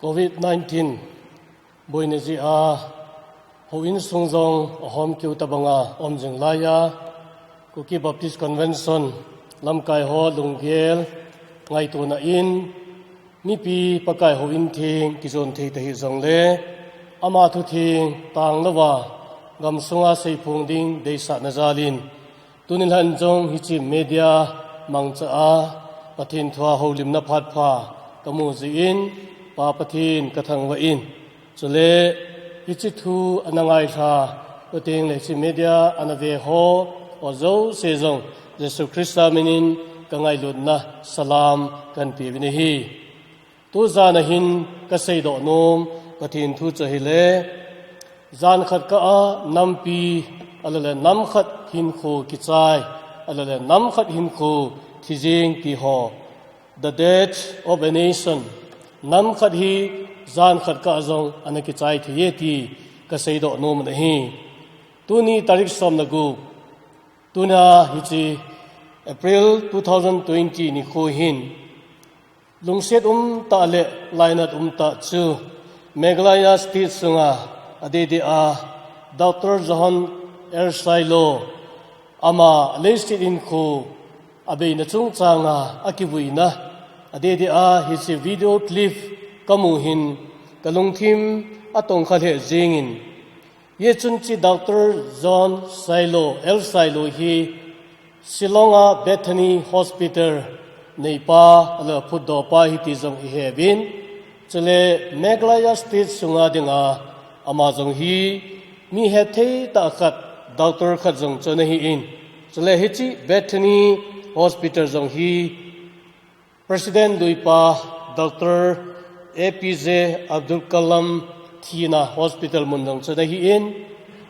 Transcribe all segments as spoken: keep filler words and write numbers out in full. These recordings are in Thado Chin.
Covid nineteen boina jeh a houin sung jong ahom keu tabanga um jing laiya, Kuki Baptist Convention lamkai ho lunggel ngaitona in, mipi Pakai houin theng kijon thei tahih jongle, ama thu theng tanglouva gamsunga seiphong ding deisahna jalin, tuni lhan jong hiche media mangcha a Pathen thua houlimna phat pha kamu jeh in, Pa Pathen kathangvah in. Chule hiche thu ana ngailha, chuteng le hiche media ana ve ho, ho jouse jong Jesu Christa minin kangailutna salam kahin peuvin ahi. Tujan a hin kaseidoh nom Pathen thu chu ahile, jan khat kah a nampi, ahilou le nam khat hinkho kichai, ahilou le nam khat hinkho thi jeng ti ho, the death of a nation, nam khat hi jan khat kah a jong ana kichai thei e ti kaseidoh nom ahi. Tuni tarik som le gup, tuna hiche April two thousand twenty nikho hin, lungset umtah le lainat umtah chu Meghalaya State sunga adeh deh a Doctor John L. Sailo, ama leiset hinkho abeina chungchanga akivuina adeh deh a hiche video clip kamu hin kalungthim atongkha lheh jengin, hichun hiche Doctor John Sailo, L. Sailo hi Shillong a Bethany Hospital neipa, ahilou le phutdohpa ahi ti jong iheuvin. Chule Meghalaya State sunga dinga ama jong hi mi hethei tah khat, doctor khat jong chu ana hin. Chule hiche Bethany Hospital jong hi President luipa Doctor A P J Abdul Kalam thina hospital mun jong chu ana hin.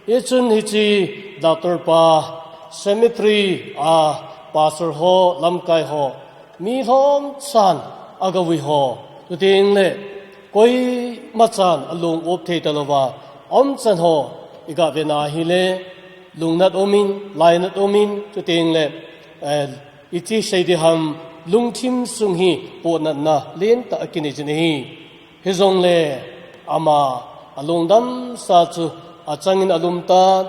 Hichun hiche doctor pa cemetery a pastor ho, lamkai ho, mi lhomchan agavui ho, chuteng le koima chan alung up thei talouva umchan ho iga vena ahile, lungnat umin, lainat umin, chuteng le, eh, iti sei ding ham, lungthim sung hi pohnatna lentah akinei jin ahi. Hijongle ama alungdamsa chu achangin alum tan,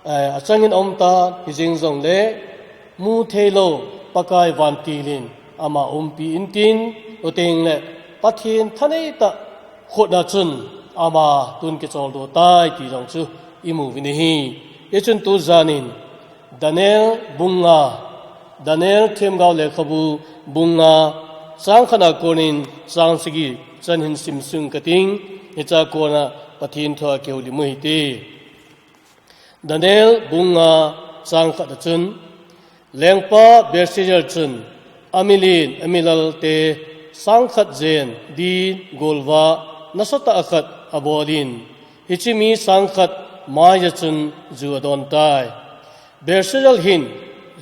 eh, achangin aum tan, hijeng jongle mutheilou Pakai vantil in ama umpi intin, chuteng le Pathen thaneitah khut a chun ama tun kicholdo tai ti jong chu imu uvin ahi. Hichun tujan in Daniel bung nga, Daniel Themgao Lekhabu bung nga, chang khat a konin chang sagi chan hin simsung kating, hichea kona Pathen thua kihoulim u hite. Daniel bung nga chang khat a chun, Lengpa Belshazzar chun amilen amilalte sang khat jen din golvah nasatah khat abolin, hiche mi sang khat maiya chun ju adon tai. Belshazzar hin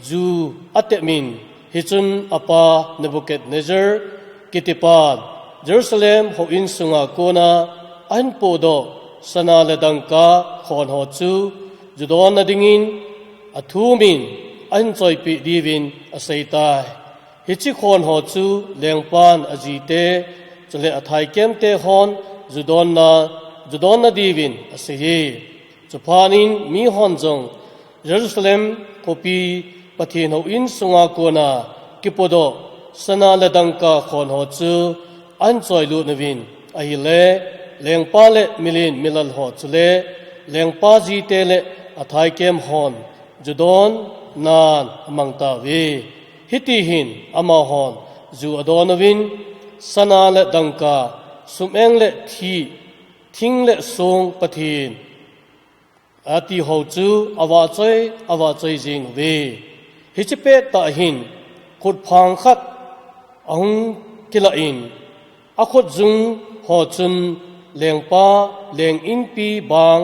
ju atepmin, hichun apa Nebuchadnezzar kitipan Jerusalem houin sunga kona ahin podoh sana le dangka khon ho chu ju donna dingin athumin ahin choipeh diuvin aseitai. Hiche khon ho chu lengpan ajite, chule athaikemte hon ju donna, ju donna diuvin aseiye. Chuphat in mihon jong Jerusalem khopi Pathen houin sunga kona kipodoh sana le dangka khon ho chu ahin choilut uvin ahile, lengpa le milen milal ho chule lengpa jite le athaikem hon ju donnan amang tauve. Hiti hin amahon ju adon uvin, sana le dangka, sum-eng le thih, thing le song pathen, ati ho chu avahchoi, avahchoi jing uve. Hiche pettah hin khutphang khat ahung kilah in, akhutjung ho chun lengpa, leng inpi bang,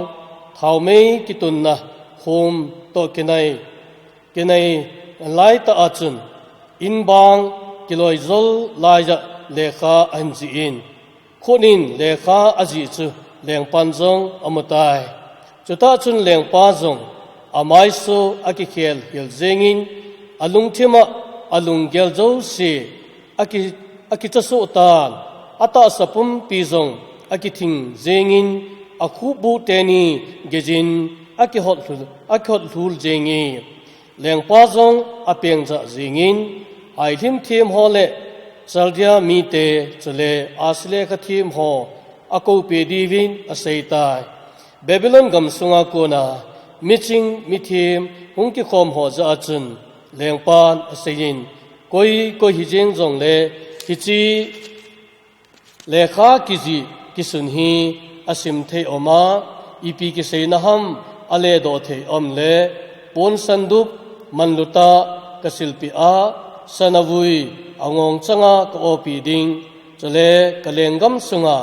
thaomei kitunna khom toh kinai, kinai laitah a chun inbang kiloijol laiya lekha ahin jih in, khut in lekha ajih chu lengpan jong amutai. Chutah chun lengpa jong amaiso akikhel hel jengin, alungthim a alunggel jouse aki, akichasoh tan, Atahsa pumpi jong akithing jingin, akhubu teni gejin akihot lhul, akihot lhul jingi. Lengpa jong apeng jah jingin, ailhim thiem ho le Chaldea mite chule ahsi lekha thiem ho akopi diuvin aseitai. Babylon gam sunga kona miching mithiem hung kikhom ho jah a chun, lengpan aseiyin, koi koi hijing jongle hiche lekha kijih kisun hi asim thei um a, ipi kiseina ham aledoh thei um le, pon sandup, manluta, kasilpi a, sana vui, angong changa ka-opi ding, chule kalenggam sunga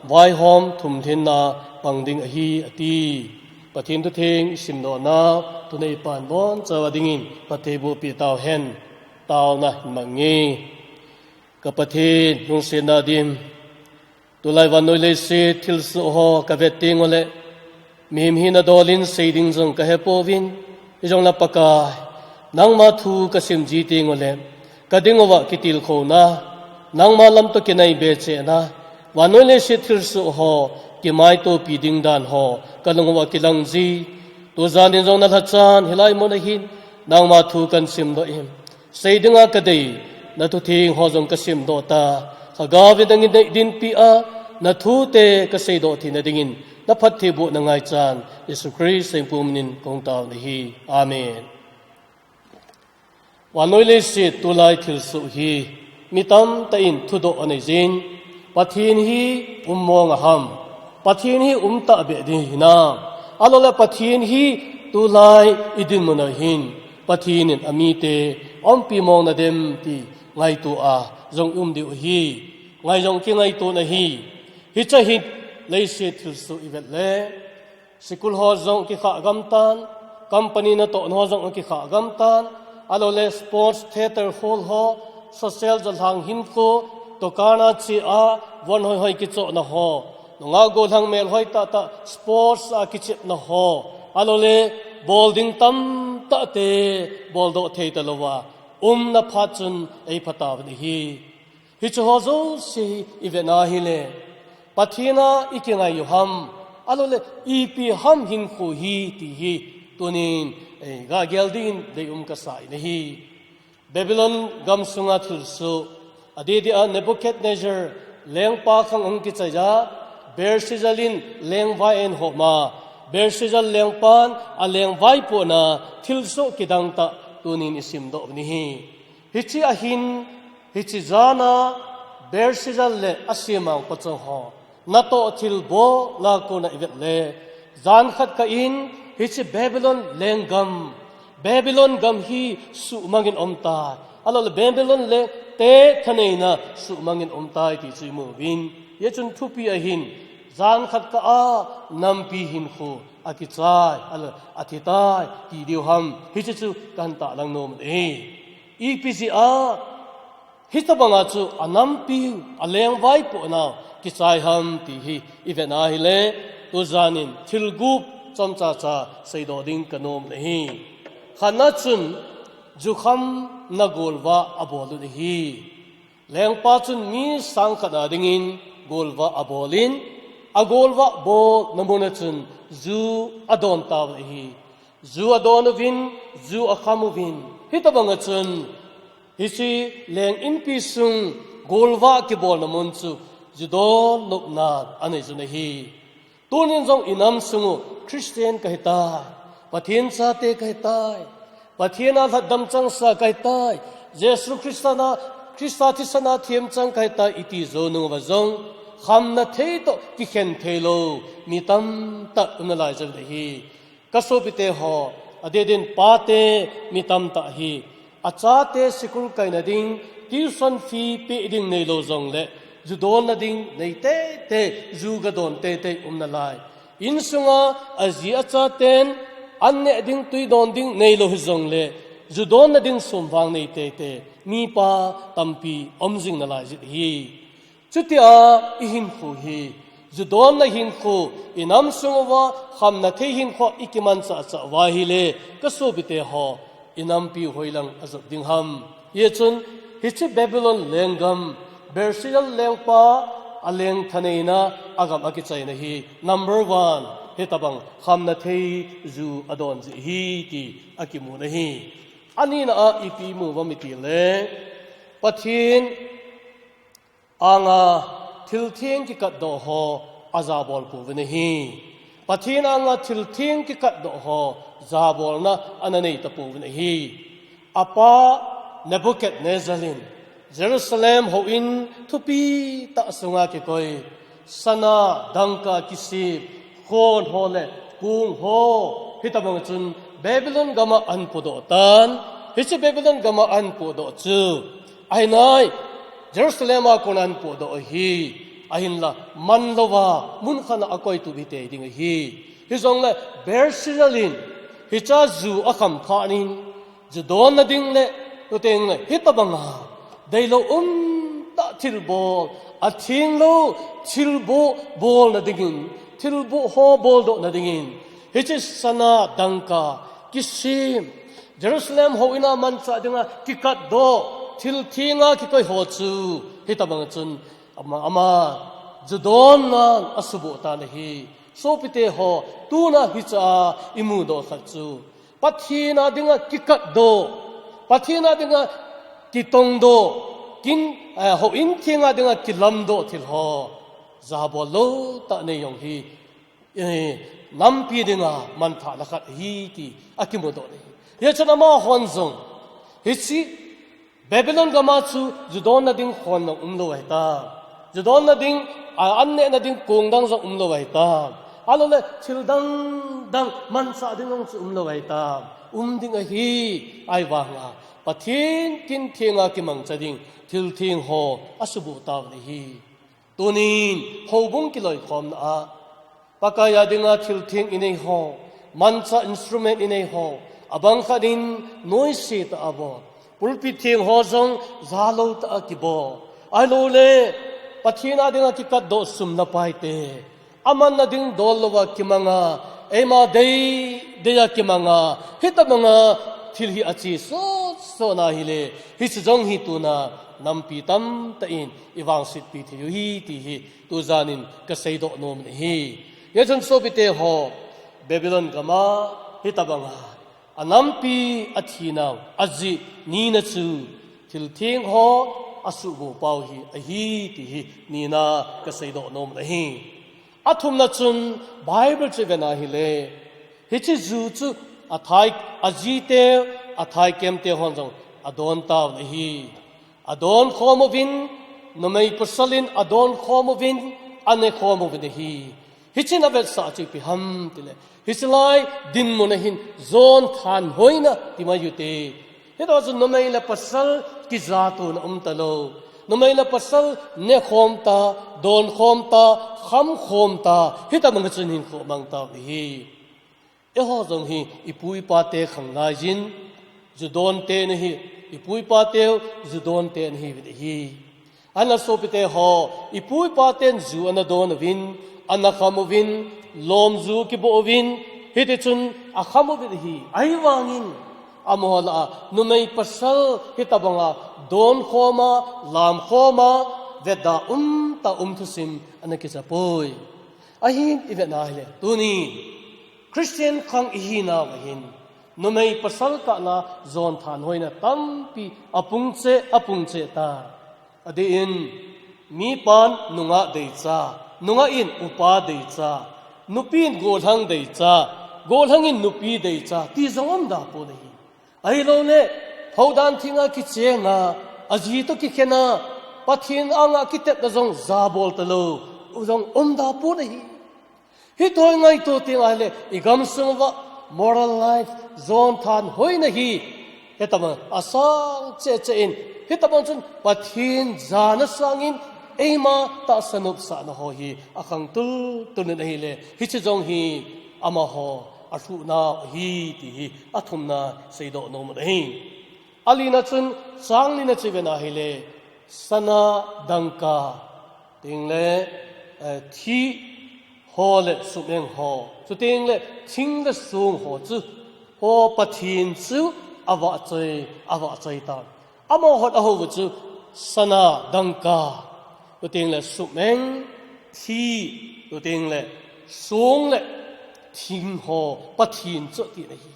vaihom thumlhinna pang ding ahi, ati. Pathen thutheng isimdoh nau, tuni pan bonchauva dingin phatthei boh peh tauhen. Taona hin mang inge. Ka Pathen, lungsetna dim. Tulai vannoi leiset thilsoh ho kavet teng uleh, mihem hina dolin seiding jong kahepouvin, hijongle Pakai, nangma thu kasim ji teng uleh, kading uva kitilkhouna, nangma lam toh kinaibe chehna, vannoi leiset thilsoh ho kimaitopi ding dan ho kalung uva kilang ji. Tujan in jong nalhachan hilai mun ahin, nangma thu kahin simdoh in, seidinga kadei, nathutheng ho jong kasimdoh ta. Lhagao vin nangin neihin dinpi a, nathute kaseidoh theina dingin, naphattheibohna ngaichan, Jesu Christa hingpu minin kahung taona ahi. Amen. Vannoi leiset tulai thilsoh hi, mi tamtah in thudoh anei jin, Pathen hi um mong ham, Pathen hi um tahbeh ding hinam, ahilouleh Pathen hi tulai idinmun a hin, Pathen in amite umpi mong nadem ti ngaito a jong um diu ahi. Ngai jong kingaito nahi. Hiche hin leiset thilsoh ivet le, school ho jong kikhah gam tan, company natoh ho jong kikhah gam tan, ahilouleh sports theater hall ho, social jalhang hinkho, dukan a che a, von hoihoi kichohna ho, nungah gollhang melhoi tahtah sports a kichepna ho, ahilouleh bol ding tamtah te boldoh thei talouva umna phat chun eipha tauvin ahi. Hiche ho jouse ivet na hile, Pathen a ikingai u ham, ahilouleh ipi ham hinkho hi ti hi, tunin, eh, gagel dingin deium kasa in ahi. Babylon gam sunga thilsoh, adeh deh a Nebuchadnezzar lengpa khang ahung kichai a, Belshazzar in lengvai ahin hom a, Belshazzar lengpan alengvai pohna thilsoh kidang tah tunin isimdoh u ahi. Hiche ahin, hiche jan a Belshazzar le asemang pachang ho natoh thilbol a kona ivet le, jan khat kah in hiche Babylon lenggam, Babylon gam hi suhmangin um tai, ahilouleh Babylon lengte thaneina suhmangin um tai ti chu imu uvin, hijeh chun thupi ahin, jan khat kah a nampi hinkho akichai, ahilouleh athi tai ti diu ham, hiche chu kahin tahlang nom e. Ipi jeh a hitobanga chu anampi, alengvai pohna kichai ham ti hi ivet na hile, tujan in thil gup chomcha cha seidoh ding kanom ahi. Khatna chun, jukhamna golvah abol u ahi. Lengpa chun mi sang khat a dingin golvah abol in, agolvah bolna mun a chun ju adon tauve ahi. Ju adon uvin, ju akham uvin. Hitobang a chun, hiche leng inpi sung golvah kibolna mun chu, ju don nopna anei jun ahi. Tunin jong inam sung u Christian kahitai, Pathen chate kahitai, Pathen a lhatdam changsa kahitai, Jesu Christa na, Christa thisan a themchang kahitai, iti jou nung uva jong, khamna thei toh kikhen thei lou mi tamtah um nalai jeng ahi. Ka sopite ho, adeh din pate mi tamtah hi, achate sikul kaina ding, tuition fee pe ding neilou jongle, ju donna ding nei teitei, ju ga don teitei um nalai. Insunga aji achaten, an neh ding tui don ding neilou hijongle, ju donna ding sum vang nei teitei, mipa tampi um jing nalai jin ahi. Chutia ihinkho hi, ju donna hinkho, inam sung uva khamna thei hinkho ikimanchah chah uva ahile, ka sopite ho, inampi hoilang ajot ding ham. Hijeh chun, hiche Babylon lenggam, Belshazzar lengpa, aleng thaneina, agam akichaina hi number one, hitabang khamna thei ju adon ji hi ti akimu na hi. Anina a ipi mu va miti le, Pathen anga thiltheng kikatdoh ho ajabol pouvin ahi. Pathen anga thiltheng kikatdoh ho jabolna ana nei tapouvin ahi. Apa Nebuchadnezzar in Jerusalem houin thupi tah sunga kikoi sana, dangka, kisep, khon ho le kung ho, hitabang chun Babylon gama ahin podoh tan, hiche Babylon gama ahin podoh chu ahinai, Jerusalem a kona ahin podoh ahi. Ahinla manlouva mun khat a akoitup hitei ding ahi. Hijongle Belshazzar in hiche ju akham phat in, ju donna ding le, chuteng le hitabanga deilou umtah thilbol, atheng lou thilbol bolna dingin, thilbol ho boldohna dingin, hiche sana, dangka, kisem, Jerusalem houin a manchah dinga kikatdoh, thiltheng a kikoi ho chu hitabang chun ama, ama ju donna asuboh tan ahi. Sopite ho, tuna hiche a imudoh khat chu Pathen a dinga kikatdoh, Pathen a dinga kitongdoh, kin, eh, houin theng a dinga kilamdoh thil ho jabol lou tah nei jong hi, eh, nampi dinga manthahna khat ahi ti akimudoh ahi. Hichun amahon jong hiche Babylon gama chu ju donna ding khon jong umlou ahitai. Ju donna ding, a, an nehna ding kong dang jong umlou ahitai. Ahilouleh thil dangdang manchah ding jong chu umlou ahitai. Um ding ahi, ahivanga Pathen kin thenga kimangcha ding thiltheng ho asuboh tauvin ahi. Tunin houbung kiloikhomna a Pakai a dinga thiltheng inei ho, manchah instrument inei ho, abang khat in noise tah a bol, pulpit theng ho jong jalou tah a kibol, ahilouleh Pathen a dinga kikatdoh sum le pai te, amanna ding dol louva kimanga, eima deidei a kimanga, hitabanga thil hi ache sotsot na hile, hiche jong hi tuna nampi tamtah in ivangsetpi thei u ahi ti hi tujan in kaseidoh nom in ahi. Hichun sopite ho, Babylon gama hitabanga anampi athinau ajeh nina chu thiltheng ho asuhboh pau hi ahi ti hi nina kaseidoh nom in ahi. Athumna chun Bible chu ivet na hile, hiche ju chu athai, ajite, athaikem te hon jong adon tauvin ahi. Adon khom uvin, numei pasal in adon khom uvin, ane khom uvin ahi. Hichun avetsah chu ipi ham tile, hiche lai dinmun a hin jon thanhoina ti mai u hite. Hitobang chu numei le pasal kijatona um talou, numei le pasal nekhom ta, donkhom ta, khamkhom ta, hitabang chun hinkho amang tauve. Eiho jong hi ipu ipa te khang laiyin, ju don te nahi, ipu ipa teu ju don te nahiuve. Ahinla sopite ho, ipu ipa ten ju ana don uvin, ana kham uvin, lom ju kiboh uvin, hitichun akham uve. Ahivangin amaho lah a numei pasal hitabanga donkhom a, lamkhom a, vetda umtah um thusim ana kicha poi. Ahin ivet na hile, tuni Christian khang ihinauva hin numei pasal kah a jon thanhoina tampi apung cheh, apung cheh tai. Adeh in, mipan nungah deicha, nungah in upa deicha, nupi in gollhang deicha, gollhang in nupi deicha ti jong umda poi. Ahilouleh, phoudan thenga kichenga, aji toh kikhenna, Pathen anga kitepna jong jabol talou jong umda poi. Hiti ngaito teng ahile, igamsung uva moral life, jon thanhoina hi, hitabang asang cheh cheh in, hitabang chun Pathen jana sangin eima tahsa nopsahna ho hi akhang tultul in ahile, hiche jong hi amaho alhuhnau ahi ti hi athumna seidoh nom in ahi. Alina chun, chang lina chu ivet na hile, sana, dangka, chuteng le, eh, thi ho le sum-eng ho, chuteng le thing le song ho chu, ho Pathen chu avahchoi, avahchoi tai. Amahon ahou chu sana, dangka, Chuteng le sum-eng, thi, chuteng le song le thing ho Pathen chu tina ahi.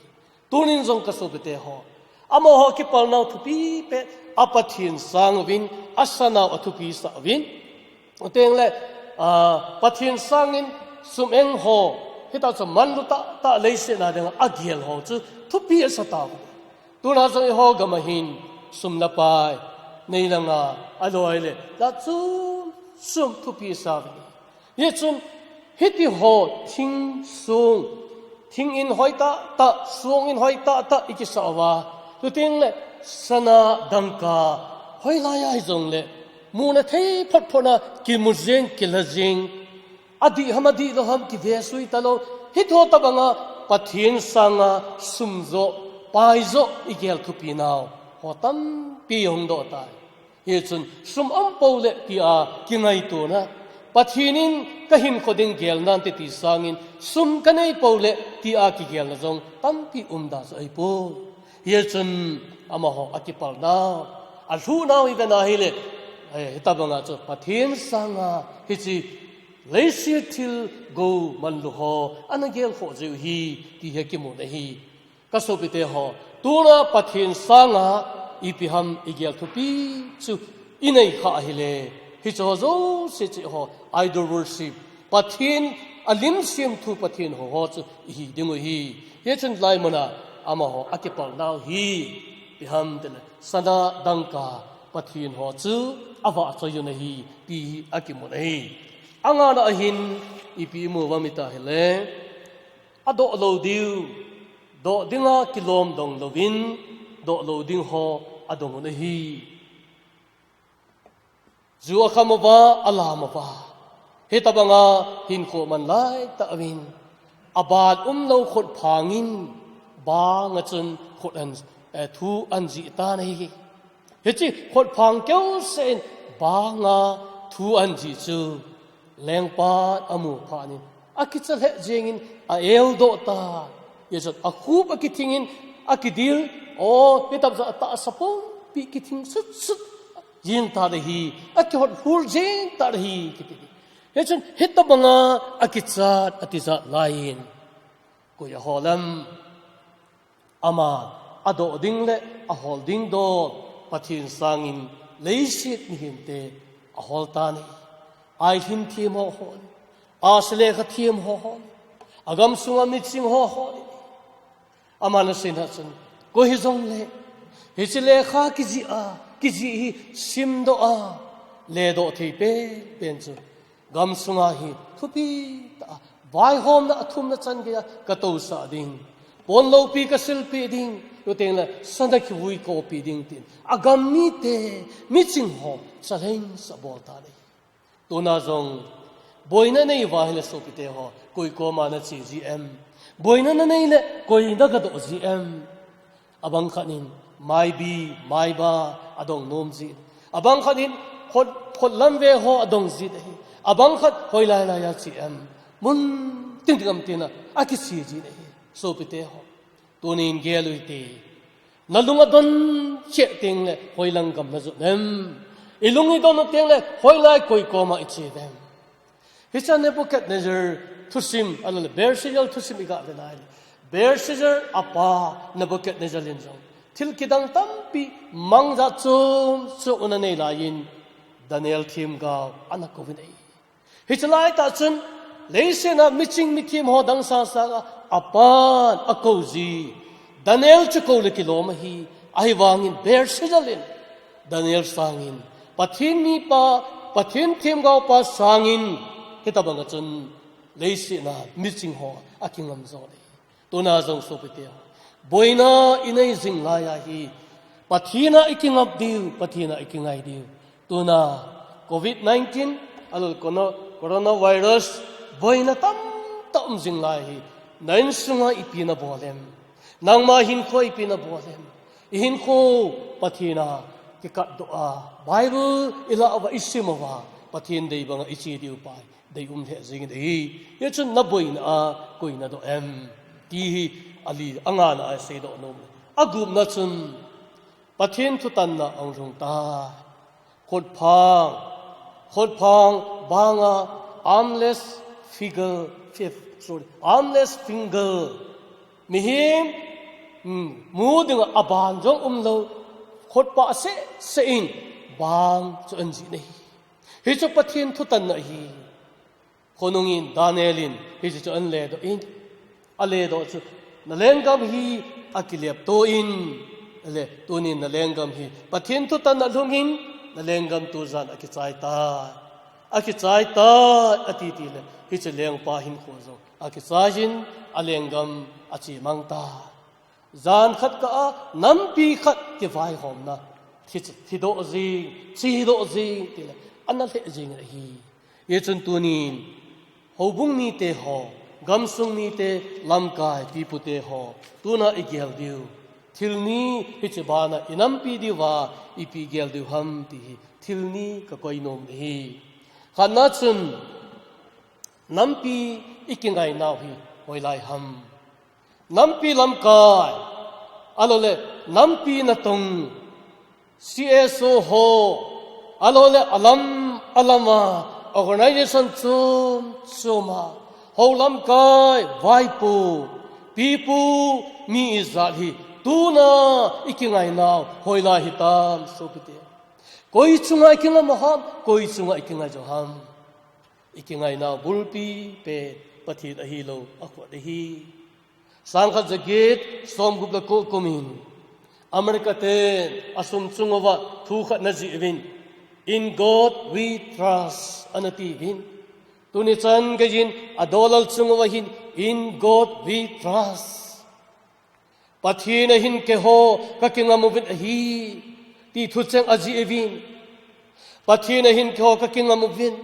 Tunin jong ka sopite ho, amaho kipalnau thupi pen a Pathen sang uvin, a sanau a thupi sah uvin, chuteng le, a, Pathen sangin sum-eng ho, hita chu manlu tahtah leiset a dinga agel ho chu thupi asa tauve. Tuna jong eiho gam a hin sum le pai nei langa aloi le la chum chum thupi sa uve. Hichun hiti ho thing song, thing in hoi tahtah, song in hoi tahtah i kisa uva, chuteng le sana dangka hoilai a hijong le muna thei phot phot a kimu jeng, kila jeng, adih ham adih lou ham kive sui talou, hiti ho tobanga Pathen sanga sum joh, pai joh i gel thupi nau ho tampi hung doh tai. Hichun sum um pou le tia kingaitona, Pathen in ka hinkho ding gel nante ti sangin sum ka nei pou le tia kigelna jong tampi um da chu ahipoi. Hichun amaho a kipalnau, a lhuhnau i vena hile, eh, hitabanga chu Pathen sanga hiche leiset thil go manlu ho ana gel khoh jeh u ahi, ti hi kimu ahi. Ka sopite ho, tuna Pathen sanga ipi ham i gel thupi chu i nei kha ahile, hiche ho jouse chu ho idol worship, Pathen a lim semthu Pathen ho ho chu i hi ding u ahi. Hichun hilai muna amaho a kipalnau hi, ipi ham itile sana dangka Pathen ho chu avahchoi u ahi, ti hi akimu ahi. Angana ahin ipi imu uvam ita hile, adoh lou diu, doh dinga kilom dong louvin, doh lou ding ho adong u ahi. Ju akham uva, alam uva, hitabanga hinkho man lai tauvin, aban umlou khutphang in banga chun khut an, eh, thu an jih tan ahi. Hiche khutphang keuseh in banga thu an jih chu lengpan amu phat in akicha lheh jengin a-el doh tan. Hichun akhup akithing in akidil, o, hitobang a tahsa pumpi kithing sut sut jeng tan ahi, akihot lhur jeng tan ahi, kiti. Hichun hitobanga akichat atijat laiyin koi ahol em? Ama adoh ding le ahol ding dol Pathen sangin leiset mihemte ahol tan ahi. Ailhim them ho hol, ahsi lekha them ho hol, agamsunga miching ho hol. Aman asei na chun, koi hijongle hiche lekha kijih a, kijih hi simdoh a, ledoh thei penpen chu gamsunga hi thupi tah a vaihomna athumna chan geiya katousah ding, pon loupi kasilpeh ding, chuteng le sana kivui kopi ding tin agam mite, miching ho challenge abol tan ahi. Tuna jong boina nei uva ahile sopite ho, koi koma nache ji em? Boina nanei le koi nagadoh ji em? Abang khat in maibi, maiba adong nom jin, abang khat in khut, khut lam ve ho adong jin ahi. Abang khat hoilai laiya che em, mun tin gam tina akiche jin ahi. Sopite ho, tunin gel u hite. Nalung adon cheh teng le hoilang gam najot em? Ilung idon teng le hoilai koi koma iche em? Hiche Nebuchadnezzar thusim, ahilou le Belshazzar thusim iga ve nai le, Belshazzar apa Nebuchadnezzar in jong thil kidang tampi mang jat chom chom ana nei laiyin Daniel themgao ana kouvin ahi. Hiche laitah chun leiset a miching mithem ho dang sang sanga apan akou ji Daniel chu kou le kilom ahi. Ahivangin Belshazzar in Daniel sangin, Pathen mipa, Pathen themgaopa sangin, hitobanga chun leiset a miching ho akingam jo le. Tuna jong sopite ho, boina inei jing laiya hi Pathen a ikingap diu, Pathen a ikingai diu. Tuna covid nineteen, ahilou le corona, coronavirus, boina tamtah um jing lai hi, na insunga ipi nabol em? Nangma hinkho ipi nabol em? Ihinkho Pathen a kikatdoh a, Bible ilah uva, isim uva, Pathen dei banga iche diu pa hi deium lheh jengin ahi. Hichun naboina a koi nadoh em? Ti hi ali, angana a seidoh nom. Agupna chun Pathen thutanna ahung lhung tai. Khutphang, Khutphang banga armless figure, fif-, sorry, armless finger. Mihem, mm, mu dinga aban jong umlou. Khutpha seh seh in bang chu anjih ahi. Hichu Pathen thutanna ahi. Khonungin Daniel in hichu chu anledoh in. Aledoh chu, na lenggam hi akilepto in, ale, tunin na lenggam hi Pathen thutanna lhungin, na lenggam tujan akichai tai. Akichai tai, ati tile, hichu lengpa hinkho jong akichai in, alenggam achemang tai. Jan khat kah a, nampi khat kivaihomna, thi, thidoh jing, chedoh jing, tile, ana lheh jing ahi. Hichun tunin, houbung mite ho, gamsung mite, lamkai, pipute ho, tuna igel diu. Thil ni hiche bana inampi diuva, ipi gel diu ham ti hi, thil ni kakoi nom ahi. Khatna chun, nampi ikingainau hi, hoilai ham. Nampi lamkai, alole, nampi natong, C S O ho, alole alam, alama, organization chom, choma, hou lamkai, vaipo, pipo, mi ijat hi, tuna ikingainau, hoilai hitam, sopite. Koi chunga ikingam ham, koi chunga ikingai jo ham. Ikingainau bulpi pen Pathen ahilou, akhuat ahi. Sangkhat jaget, somgup le ko kumin, America ten asum chunguva thu khat ana jih uvin, "In God we trust," ana ti uvin. Tuni chan geiyin adollar chunguva hin, "In God we trust." Pathen a hin keiho kakingam uvin ahi, ti thucheng ajih uvin. Pathen a hin keiho kakingam uvin.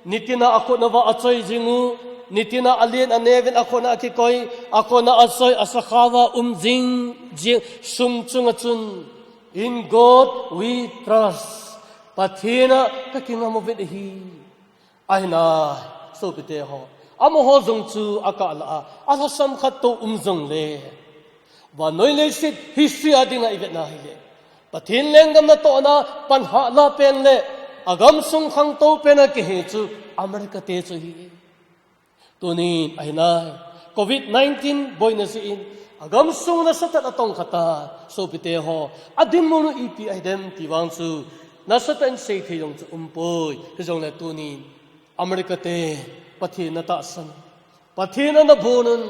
Nitina akhutna uva achoi jing u, nitina alen aneuvin akhutna akikoi, akhutna achoi asakhao va um jing, jing sum chunga chun, "In God we trust." Pathen a kakingam uvin ahi. Ahinai, sopite ho. Amaho jong chu akah lah a, alhasam khat tou um jongle, vannoi leiset history a dinga ivetna hile, Pathen lenggam natohna pan hahna pen le agamsung khangtou pen a kihe chu America te chu ahi. Tunin ahinai, covid nineteen boina jeh in agamsung nasatah in atongkha tai, sopite ho. Adinmun u ipi ahidem ti vang chu nasatah in seithei jong chu umpoi. Hijongle tunin America te Pathen ana tahsan, Pathen ana bon un,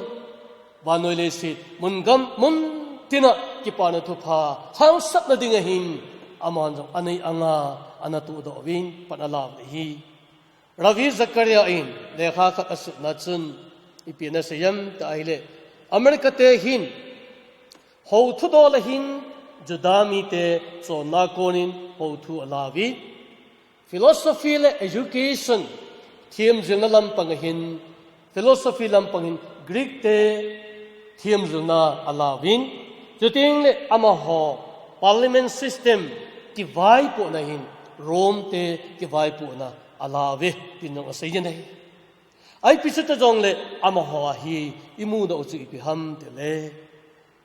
vannoi leiset mun gam mun tina kipana thupha lhangsapna dinga hin aman jong anei anga ana tohdoh uvin pan ala uve. Ravi Zacharias in lekha khat asutna chun ipi ana seiyem tia ahile, America te hin hou thudol a hin Juda mite chonna konin hou thu ala uve. Philosophy le education themjilna lampang a hin, philosophy lampang hin Greek te themjilna ala uvin, chuteng le amaho parliament system kivaipohna hin Rome te kivaipohna ala uve, tin jong asei jin ahi. Ipi chu ta jongle amaho a hi imudoh u chu ipi ham tile,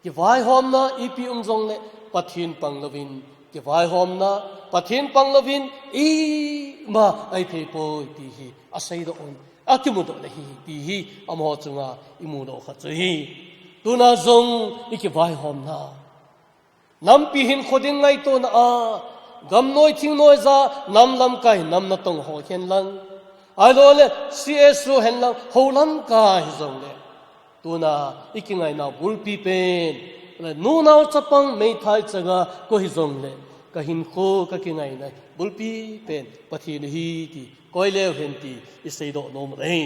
kivaihomna ipi um jongle Pathen panglouvin, kivaihomna Pathen panglouvin ima ahi thei poi ti hi aseidoh un, akimudoh le hi ti hi amaho chunga imudoh khat chu ahi. Tuna jong ikivaihomna, nampi hinkho ding ngaitona a, gamnoi thingnoi ja, nam lamkai, nam natong ho hen lang, ahilou le C S O hen lang, hou lamkai hijongle, tuna ikingainau bulpi pen, le nunao chapang meithai changa koi hijongle, kahinkho kakingainai bulpi pen Pathen ahi ti koi leu hen ti iseidoh nom u ahi.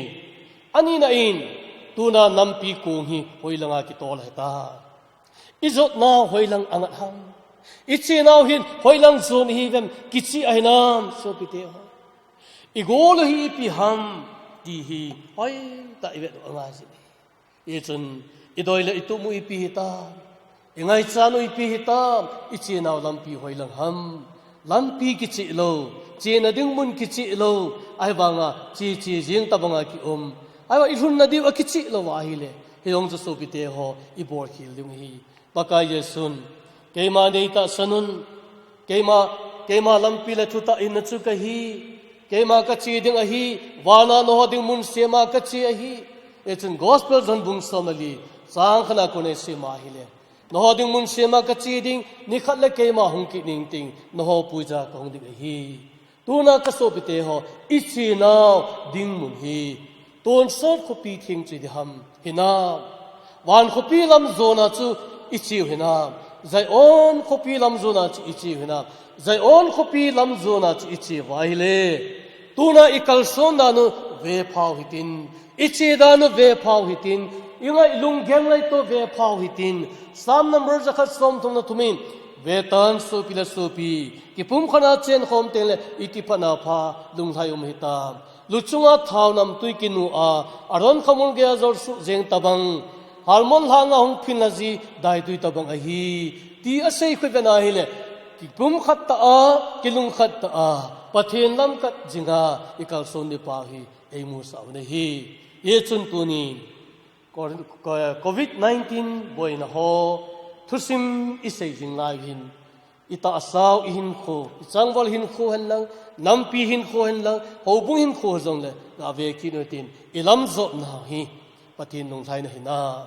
Anina in, tuna nampi kong hi hoilanga kitol ahitai. Ijotnau hoilang angat ham? Ichenau hin hoilang jon ihiuvem kicheh ahinam, sopite ho? Igol u hi ipi ham ti hi hoitah in ivet u angai jin ahi. Hichun idei le itup u ipi hitam, ingaichat u ipi hitam, ichenau lampi hoilang ham? Lampi kicheh lou, chena ding mun kicheh lou, ahivanga che che jing tabanga kium, ahivang ilhunna diu akicheh lou ahile, hijong chu sopite ho, ibolkhel ding ahi. Pakai Jesun, keima neitahsan un, keima, keima lampi le thutah hinna chu kahi, Keima kache ding ahi, vana naho ding mun sema kache ahi. Hichun Gospel John bung som le li, chang khatna kon a isima ahile, naho ding mun sema kache ding, nikhat le keima hung kit ning ting, naho puija kahung ding ahi. Tuna kasopite ho, ichenau ding mun hi tonsot khopi theng chu diham hinam? Van khopi lam jona chu icheu hinam? Zion khopi lam jona chu icheu hinam? Zion khopi lam jona chu icheu ahile, tuna ikalson dan u vephau hitin, iche dan u vephau hitin, ingai lunggel lai toh vephau hitin. Psalm number jakhat somthum le thum in, vetan sopi le sopi, kipumkhat a chenkhom tengle itiphat na pha lunglhai um hitam? Luchunga thao namtui kinu a, Aaron khamul geiya jolsuh jeng tabang, Hermon lhanga hung phin la ji daitui tabang ahi, ti asei khut vet na ahile, kipumkhat tah a, kilungkhat tah a, Pathen lam kat jinga ikalson ding pa hi eimusah u ahi. Hichun tunin, Covid nineteen boina ho thusim isei jing lai hin, itahsau, ihinkho, ichangval hinkho henlang, nampi hinkho henlang, houbung hinkho jongle, gave kit u hitin, ilamjot nau hi Pathen lunglhaina hinam?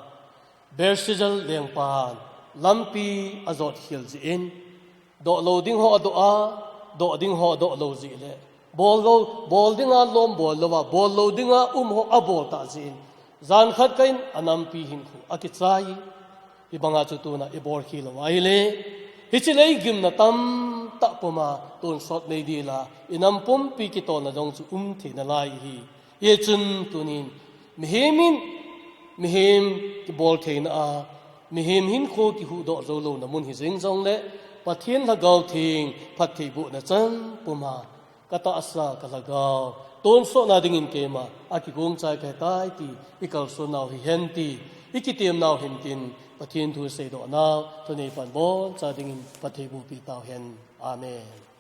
Belshazzar lengpan lampi ajot khel jeh in, doh lou ding ho adoh a, doh ding ho adoh lou jeh le, bol lou, bol dinga lom bol louva, bol lou dinga um ho abol tah jeh in, jan khat kah in anampi hinkho akichai. Hibanga chu tuna ibol khel u ahile, hiche lei gimna tamtah puma tonsot nei ding la, inam pumpi kitolna jong chu um thei nalai ahi. Hichun tunin, mihem in, mihem kibol theina a, mihem hinkho kihuhdoh jou louna mun hijing jongle, Pathen Lhagao Theng phattheibohna chan puma, katahsa, kalhagao tonsotna dingin keima akigong chai kahitai ti ikalson nau hihen ti ikitem nau hin tin, Pathen thu seidoh nau thunei pan boncha dingin phattheiboh pi tauhen. Amen.